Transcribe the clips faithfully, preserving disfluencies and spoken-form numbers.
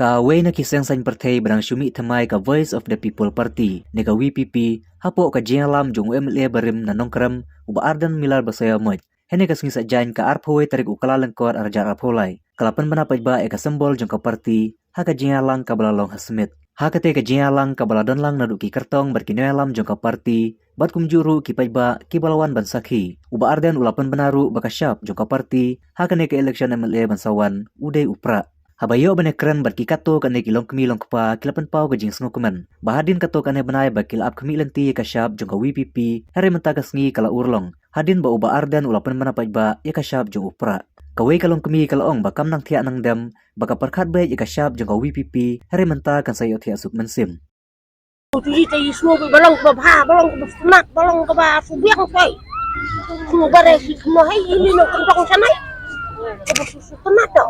Kawei na ki seng saiñ pyrthei ba dang shu mih thymmai ka Voice of the People Party ne ka V P P hapoh ka jingïalam jong u M L A barim na Nongkrem, u Bah Ardent Miller Basaiawmoit, ha kane ka sngi Saitjaiñ ka arphew wei tarik u Kyllalyngkot arhajar arphew lai, ka la pynbna paidbah ïa ka symbol jong ka party ha ka jingïalang kaba la long ha Smit. Ha kata ka jingïalang kaba la don lang naduh ki kyrtong bad ki nongïalam jong ka party bad kumjuh ruh ki paidbah kiba la wan ban sakhi. U Bah Ardent u la pynbna ruh ba ka shap jong ka party ha kane ka election M L A ban sa wan u dei u prah. Haba ïoh ban ïakren bad ki katto katne ki longkmie longkpa ki la pynpaw ka jingsngewkmen ba hadien katto katne bnai ba ki la ap khmih lynti ïa ka shap jong ka V P P, hynrei mynta ka sngi ka la urlong hadien ba u Bah Ardent u la pynbna paidbah ïa ka shap jong u prah. Kawei ka longkmie ka la ong ba kam nang thiah nang dem ba ka pyrkhat beit ïa ka shap jong ka V P P, hynrei mynta kan sa ïohthiah suk mynsiem. Utu ita ismu bi balong ba bha, balong ba snak, balong ba subiang koi. Semua bare si semua hai ili no kentong sanai. Ba susu kenat to.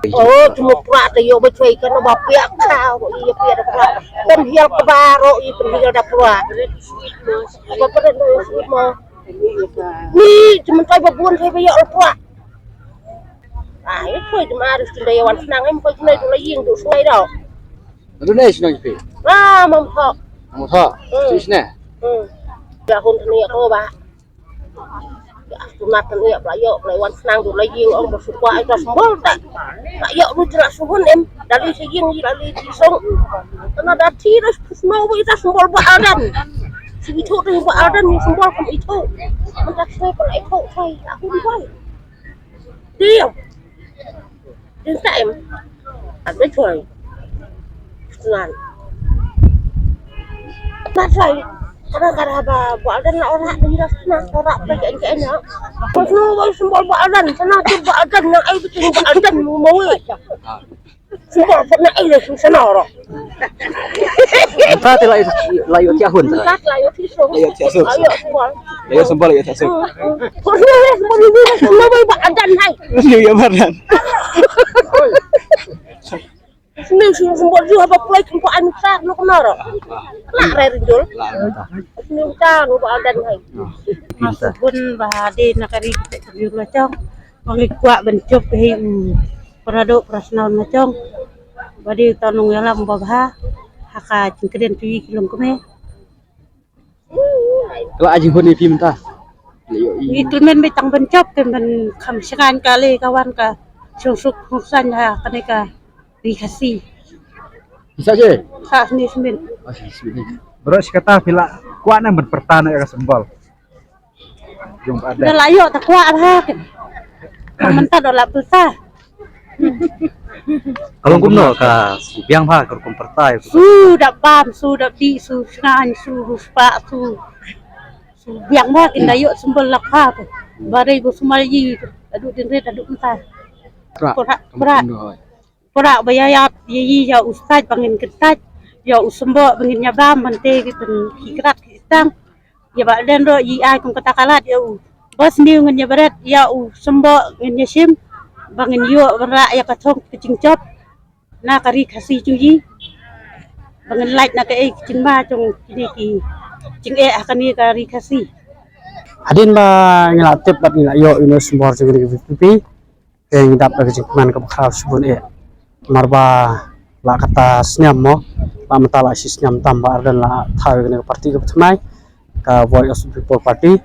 Oh, cuma pura ta yo ba choi kana ba pia ka, oh, iya pia da pura. Penhial ka baro, iya penhial da pura. Ba pura no semua. Ni cuma tai ba bun tai ba yo pura. Ah, itu cuma harus tinda yawan senang em koi tinda itu lagi yang tu sungai tau. Lalu ni senang ipi. Ah, mampu. Mampu. Hmm. Sini. Hmm. Ya hun tani aku ba. Ya sunat tani ya pelayo pelayawan senang tu lagi yang orang bersuka itu sembol tak. Tak ya lu jelas suhun em. Dari segi yang dari song. Karena dati dah semua itu sembol ba Ardent. Segi tu tu ba Ardent sembol kan itu. Mentak saya pun itu saya aku buat. Diam. Diam tak em. Ada cuai. Senang. Tak cuai. Kadang-kadang ba ba Ardent nak orang tinggal senang orang pergi ke enak. Kau semua bawa sembol ba Ardent, senang tu ba Ardent nak ai betul ba Ardent mau mau. Sembol pernah ai dah senang orang. Entah tu lah, lah ïoh thiah hun tu. Entah lah ïoh thiah sung. Lah ïoh thiah sung. Lah ïoh sembol. Lah ïoh sembol, lah ïoh thiah sung. Pernah lah sembol ini lah sembol ba Ardent hai. Sini ya ba Ardent. Sini sini sembol juga ba play kempa anu sar lu kenara. Lah rai rinjul. Sini utang ba Ardent hai. Masuk pun ba di nakari kita sendiri macam. Wangi kuak bentuk hei u. Pernah dok pernah senau macam. Ba di tanung yalam ba bha. Haka jingkren tu i kilong kemeh. Kala ajing hon ipi mynta. Ïa i. Ïa i tymmen ba tang ban jop te ban kham shngaiñ ka lei ka wan ka shong suk hong san ha kane ka ri Khasi. Isa je? Sa sni smen. Ah, sni smen. Bro, shi kata phi la kwah nang ban pyrta na ka symbol. Jong ba da. Da la ïoh ta kwah bha kin. Ka mynta da la pyrta. Ka long kumno ka biang bha ka rukom pyrta ïa u. Su da bam, su da bi, su shngaiñ, su ruspah, su, su biang bha kin da ïoh symbol la bha te. Ba dei ba sumal ïa, da duk dien rit, da duk mynta. Pra. Pra, pra. Pra ba ïa ïap ïa i ïa u stait ba ngin kyntait, ïa u symboh ba ngin ïa bam ban te ki pyn ki krat ki tang. Ïa ba den ro i ai kum kata ka lad ïa u. Ba sniew ngin ïa bret ïa u symboh ngin ïa shim ba ngin ïoh ban rah ïa ka thong ka jingjop na ka ri Khasi jong i. Ba ngin lait na kaei ka jingma jong kine ki jingeh ha kane ka ri Khasi. Hadien ba ngi la tip bad ngi la ïoh ïa u symboh jong kane ka V P P. Te ngi dap da ka jingkmen kaba khraw shibun eh. Namar ba la kata snem mo, la mynta la shi snem tam ba Ardent la thaw ïa kane ka parti kaba thymmai, ka Voice of the People Party.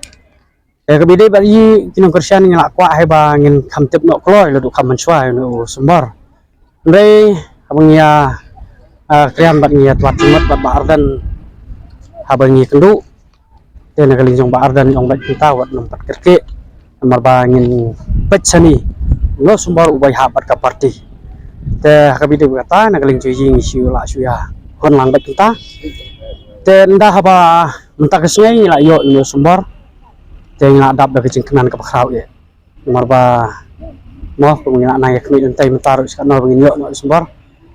Te kaba ïadei bad ïa ki nongkyrshan ngi la kwah hi ba ngin kham tip noh kloi lada kham mynshuwa ïa u symboh. Hynrei haba ngi ïa, ah, kren bad ngi ïa tlot jingmut bad ba Ardent haba ngi kynduh. Te na ka liang jong ba Ardent ong bad kita wat nym pat kyrkieh. Namar ba ngin peit shane uno u symboh uba ïahap bad ka parti. Te ha kaba ïadei bad kata na ka liang jong ngi shu lah shu ïa hon lang bad kita. Te ynda haba mynta ka sngi ngi la ïoh uno u symboh. Te ngi la dap da ka jingkmen kaba khraw eh. Namar ba mo kum ngi la nang ïa khmih lynti mynta ruh shi katno ba ngin ïoh noh u symboh.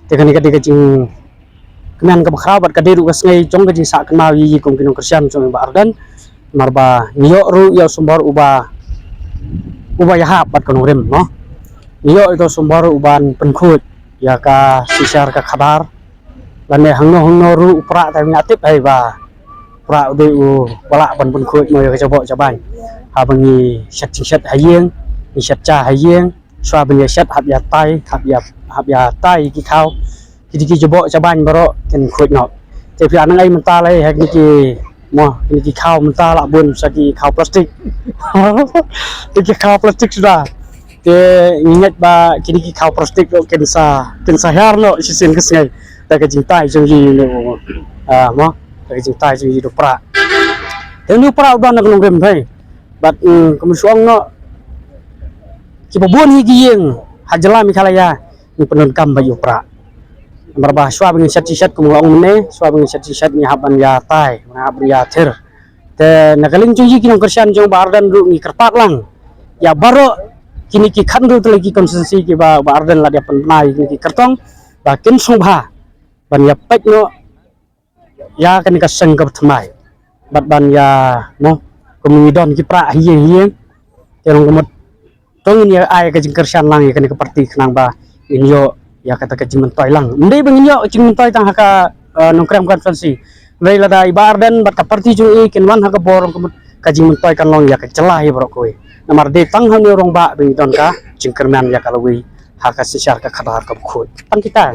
Te kane ka dei ka jingkmen kaba khraw bad ka dei ruh ka sngi jong ka jingsah kynmaw ïa i kum ki nongkyrshan jong i Bah Ardent. Namar ba ngi ïoh ruh ïa u symboh uba, uba ïahap bad ka nongrim mo. Ngi ïoh ïa u symboh uban pynkhuid ïa ka shisha ka khadar. Lane hangno hangno ruh u prah te ngi la tip hi ba u prah u dei uba lah ban pynkhuid mo ïa ka jaboh jabain. Haba ngi shet jingshet ha ïing, ngi shet ja ha ïing, shuwa ban ïa shet hap ïa tai, hap ïa, hap ïa tai ki khaw. Ki jubok jaban baroh kin khuid noh. Te phi ong ai mynta lei ha kine ki, mo, kine ki khaw mynta la bun sa ki khaw plastik. Te ki khaw plastik suda. Te ngi ngeit ba kine ki khaw plastik ruh kin sa, kin sa hiar noh shisien ka sngi da ka jingtai jong ngi, mo. Ah, mo, da ka jingtai jong ngi da u prah. Te une u prah u don ha ka nongrim, hei. Bad, mm, kumno shu ong noh, kiba bun hi ki ïing ha jylla Meghalaya ngi pyndonkam beit ïa u prah. Namar ba shuwa ba ngin shet shet, kum nga ong mynne, shuwa ba ngin shet shet ngi hap ban ïatai, ngi hap ban ïathir. Te na ka liang jong ngi ki nongkyrshan jong Bah Ardent ruh ngi kyrpad lang ïa baroh kine ki khatnriew tylli ki constituency kiba Bah Ardent la dep pynbna ïa kine ki kyrtong ba kin sngewbha ban ïa peit noh ïa kane ka seng kaba thymmai. Bad ban ïa, mo, kum ngi don ki prah ha ïing ha ïing. Te long kumut to ngin ïa ai ka jingkyrshan lang ïa kane ka party khnang ba ngin ïoh ïa kata ka jingmyntoi lang. Ym dei ba ngin ïoh jingmyntoi tang ha ka, eh, Nongkrem constituency. Hynrei lada i Bah Ardent bad ka party jong i kin wan ha ka bor, long kumut ka jingmyntoi kan long ïa ka jylla hi baroh kawei. Namar dei tang ha une u rangbah ba ngi don ka jingkyrmen ïa ka lawei ha ka synshar ka khadar kaba khuid. Tang kita.